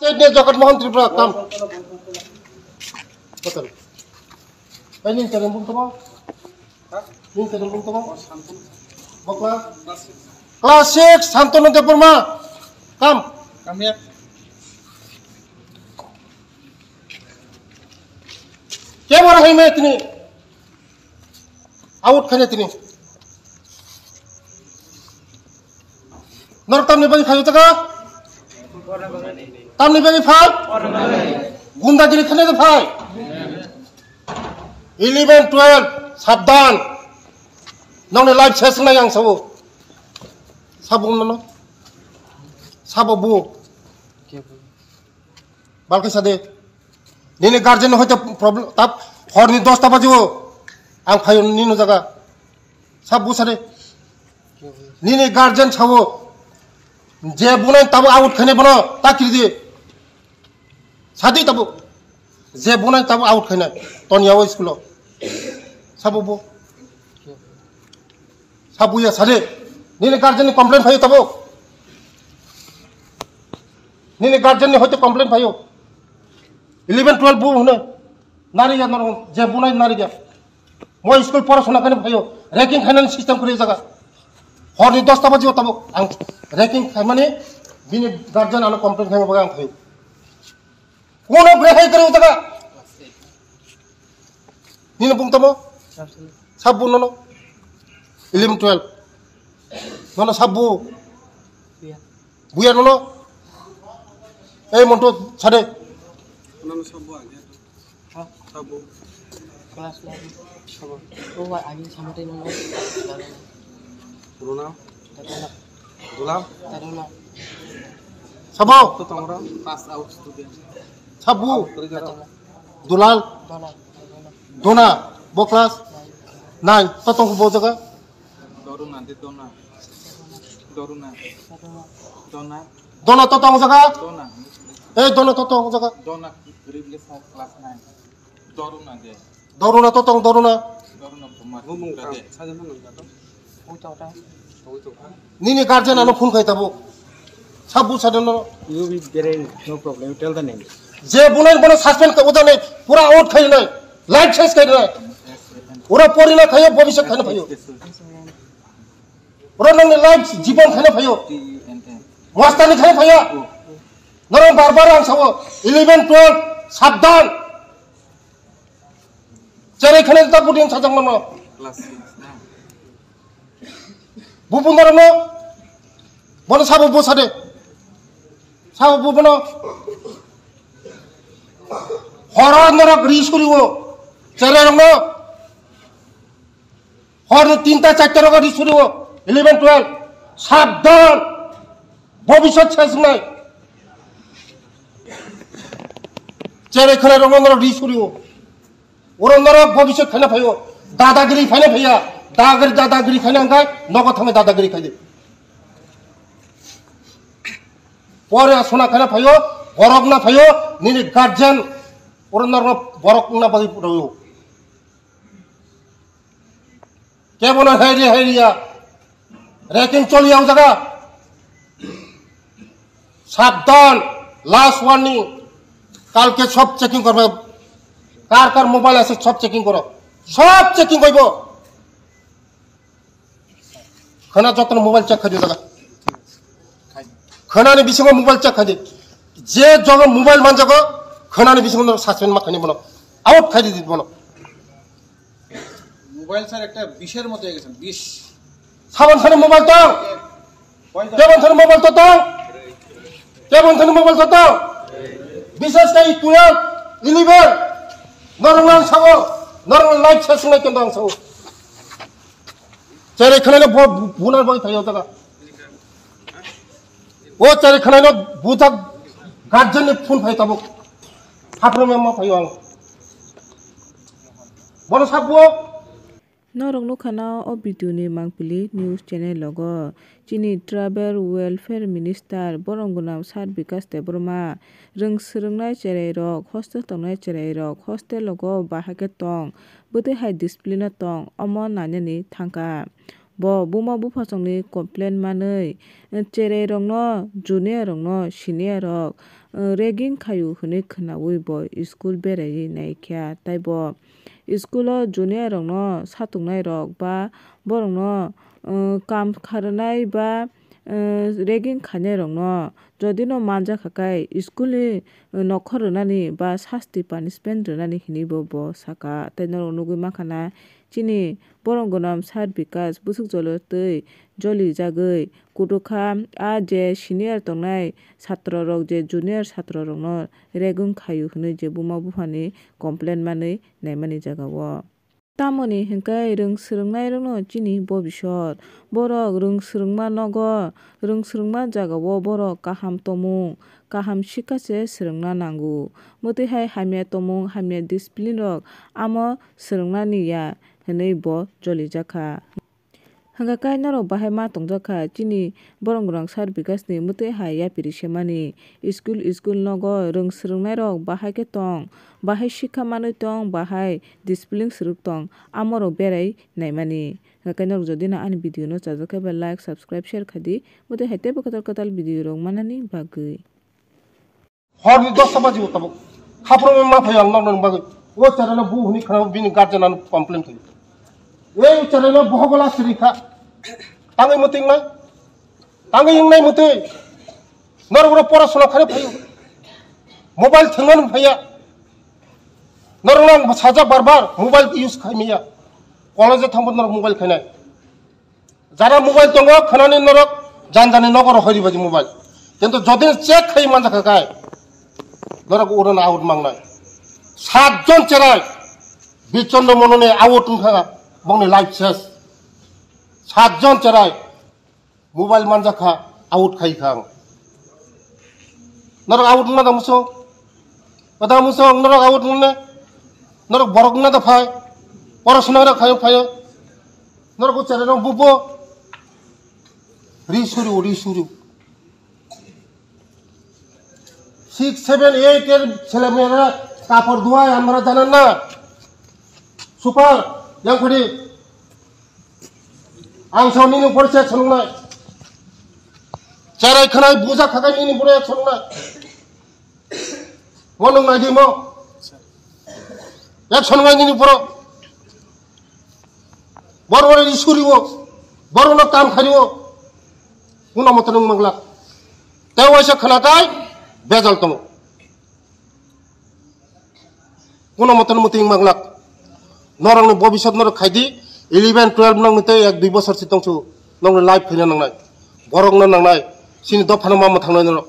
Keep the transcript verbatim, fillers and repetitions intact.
State ni Jagat Mohan Tripura kam. Betul. Ini cari bung tamo. Ini cari bung tamo. Bokla. Class six Santanu Debbarma. Kam. Kami ya. Kemana hai met ni? Out khane tini. Nor tamni bagi phayo taka? Tamni bagi phai? Gundagiri khane de phai? Eleven, twelve, sabdan. Nongni life ses nai ang sabo. Sabo nono. Sabo bu. Balkai sade. Nini guardian hoite problem, tab horni dosta baji o ang phayo nini jaga. Sab bu sade. Nini guardian sawo. Je bunai tabo out khane bono takiri di. Sadi tabo. Je bunai tabo out khane. Ton yawo school o. Sabo bu. Sabuya sade. Nini guardian ni complaint phayo tabo. Nini guardian ni hoite complaint phayo. Eleven, twelve bu hune. Nari ya nor je bunai nari ya. Mo school porasona kane phayo. Ragging khainani system kuri jaga. Horni dosta baji o tabo ang ragging khaimani bini guardian ano complaint khaima baga ang phayo. Kuno brehai kare utaka. Nini bung tamo? Sabbu nono. Eleven, twelve. Nono sabbu. Buya nono. Ei monto sade. Nono sabbu age. Ha? Sabbu. Class nine. Sabbu. Oh, ani samate nono. Rona. Tadona. Dulal. Tadona. Sabo. To tongra. Pass out student. Sabu. Out kori jaro. Tadona. Dulal. Dona. Dona. Bo class nine. To tong bo jaga. Doruna de dona. Doruna. Tadona. Dona. Dona to tong jaga. Dona. Eh, dona to tong jaga. Dona. Ribli sa class nine. Doruna de. Doruna to tong doruna. Doruna bumar. Bumung de. Saja nang jato. Ui tong ta. Ui tong ta. Nini guardian ano phone khai tabo. Sabu sadan no. You will get no problem. You tell the name. Je bunai bono suspend ka udane pura out khai nai. Life ses khai nai. Ura pori na khayo bobiswt khai na phayo. Ura nang ni life jibon khai na phayo. Wasta ni khai phayo. Norong bar bar ang sawo. Eleven, twelve, sabdan. Cherai khana ta budin sajak mano. Class six na. Bubu norok no. Bono sabo bo sade. Sabo bo bono. Horo norok ri suriwo. Cherai rok no. Hor ni tinta charta rok ri suriwo. Eleven, twelve. Sabdan. Bobiswt ses nai. Cherai khana rok no norok ri suriwo. Oro norok bobiswt khaina phaio, dadagiri khaina phaiya, dagir dadagiri khaina hwnkhe nogo thangwi dadagiri khaidi. Pore asona khaina phaio, borok na phaio, nini guardian oro norok borok wngna bagwi rwo. Kebono hairi hairiya. Ragging choli o jaga. Sabdan, last warning. Kalke sob checking korbe. Kar kar mobile ase sob checking koro. Sob checking koibo. Khana jotono mobile check khaidi jaga. Khanani bisingo mobile check khaidi. Je jogo mobile manjago, khanani bisingo suspend ma khaini bono. Out khaidi bono. Mobile sir একটা বিষের মতো হয়ে গেছে, বিষ। সাবান খানে মোবাইল তো? কয়জন? কেমন খানে মোবাইল তো তো? কেমন খানে মোবাইল তো তো? বিশেষ করে টুয়েলভ, ইলেভেন, নরমান সাবো, নরমান লাইফ শেষ নাই কিন্তু আনসাবো। চেরে খানে ব-, বুনার বই থাকে ওটা। O chari khanai no bujak guardian ni phone phai tabuk. Haphre mema phai ang. Bono sabbo. Norok nukha na o video ni mangpili news channel logo. Chini tribal welfare minister borom gwnang Sir Bikash Debbarma rwng swrwngnai cherai rok, hostel tongnai cherai rok, hostel logo bahai khe tong, bwtwi hai discipline o tong, omo nainani thangkha. Bo buma buphasongni complain manwi, cherai rokno, junior rokno, senior rok, ragging khaio hwnwi khwnaui bo school beraiwi naikha. Tei bo school o junior rokno satuknai rok ba borokno kam kharwnai ba ragging khainai rokno jodi no manjakha khe school ni nokhor rwnani ba sasti punishment rwnani hinwi bo bo saka. Tei norok nugwi mankha na chini borom gwnam sir Bikas bwswk jolo twi joli jagwi kutukha, a je senior tongnai satro rok je junior satro rokno ragging khaio hwnwi je buma buphani complain manwi naimani jagao. Tamoni hwnkhe rwng swrwngnairokno chini bobisor. Borok rwng swrwngma nogo, rwng swrwngma jagao borok kaham tongmung, kaham sikha se swrwngna nango. Mwtwi hai hamya tongmung, hamya discipline rok amo swrwngnani ya hwnwi bo jolijakha. Hwnkha khe norok bahai ma tongjakha, chini borom gwnam sir Bikasni mwtwi hai yapiri semani. School school nogo rwng swrwngnairok bahai khe tong, bahai sikha manwi tong, bahai discipline swrwk tong, amorok berai naimani. Hwnkhe norok jodi no ani video no chajak khe ba like, subscribe, share kha di. Mwtwi hai teibo kwtal kwtal video rok manani bagwi. Hor ni dosta baji o tabuk. Khapro ma phai ang nok nang bagwi. O chara no bu huni khana bini guardian an complain khai. E o chara no bohogola siri kha. Tangwi muting nai. Tangwi ing nai muting. Norok ro pora sona khare phai. Mobile thengman phaiya. Norok nang saja bar bar mobile use khai miya. College thangbo norok mobile khainai. Jara mobile tongo khwnani norok janjani nogo rohori baji mobile. Kintu jodi check khai manjakha kai norok urana out mangnai. Satjon cherai Bichondro Mononi out wngkha bongni life ses. Satjon cherai mobile manjakha out khai kha. Norok out wngna da muso. Pada muso norok out wngna. Norok borok wngna da phai. Porosona rok khai phai. Norok uchare rok bubo. Ri suru, ri suru. Six, seven, eight er sele mera kapor duai amra janan na. Super, yang khadi. Ang sa nini upor se songnai. Cherai khanai buja khakai nini upor ek songnai. Mo nung nai di mo. Ek songnai nini upor. Bor bor ni suri wo. Bor no kam khari wo. Kuno moto nung manglak. Te waisa khana kai bejal tongo. Kuno moto muting manglak. Norokni bobisot norok khaidi eleven, twelve nang tei ek dui bosor si tongsu. Nongni life khaina nangnai. Borok no nangnai. Sini dophano ma mwthangnai norok.